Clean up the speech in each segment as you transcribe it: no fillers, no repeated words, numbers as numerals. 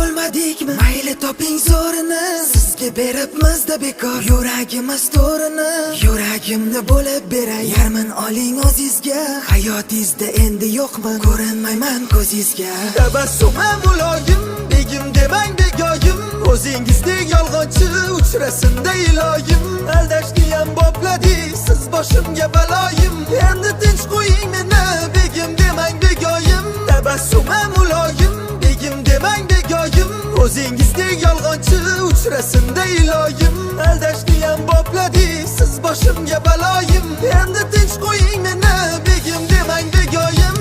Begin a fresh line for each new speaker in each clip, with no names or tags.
bo'lmadikmi? Mayli, toping zo'rini. Sizga beribmiz-da bekor yuragimiz to'rini. Yuragimni bo'lib beray, yarmin oling o'zizga. Hayotingizda endi yo'qman, ko'rinmayman ko'zingizga.
Tabassumim muloyim, begim demang begoyim. O'zingizdek yolg'onchi uchrasin-da iloyim. Aldashniyam bopladi, siz boshimga baloyim. Endi tinch qo'ying meni, begim demang begoyim. Tabassumim muloyim, begim demang begoyim. O'zingizdek yolg'onchi uchrasin-da iloyim. Aldashniyam bopladi, siz boshimga baloyim. Endi tinch qo'ying meni, begim demang begoyim.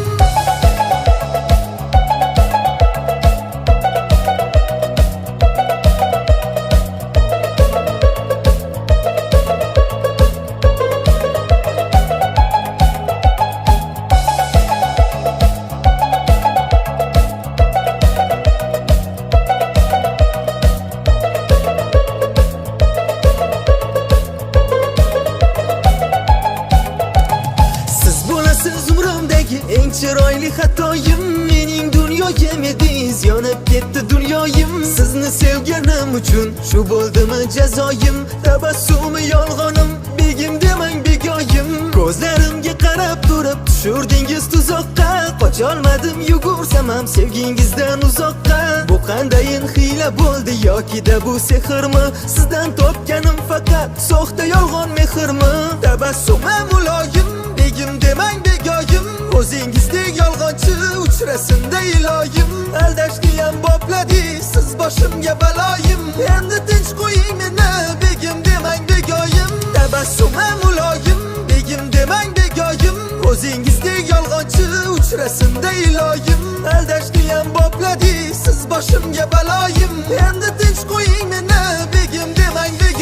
Siz bo'lasiz umrimdagi eng chiroyli xatoyim. Mening dunyoyim edingiz, yonib ketdi dunyoyim. Sizni sevganim uchun shu bo'ldimi jazoyim? Tabassumi yolg'onim, begim demang begoyim. Ko'zlarimga qarab turib tushurdingiz tuzoqqa. Qocholmadim, yugursam ham sevgingizdan uzoqqa. Bu qandayin hiyla bo'ldi yokida bu sehrmi? Sizdan topganim faqat soxta yolg'on mehrmi? Tabassumi muloyim, begim demang begoyim. O'zingizdek yolg'onchi uchrasin-da iloyim. Aldashniyam bopladi, siz boshimga baloyim. Endi tinch qo'ying meni, begim demang begoyim. Tabassumi muloyim, begim demang begoyim. O'zingizdek yolg'onchi uchrasin-da iloyim. Aldashniyam bopladi, siz boshimga baloyim. Endi tinch qo'ying meni, begim demang begoyim.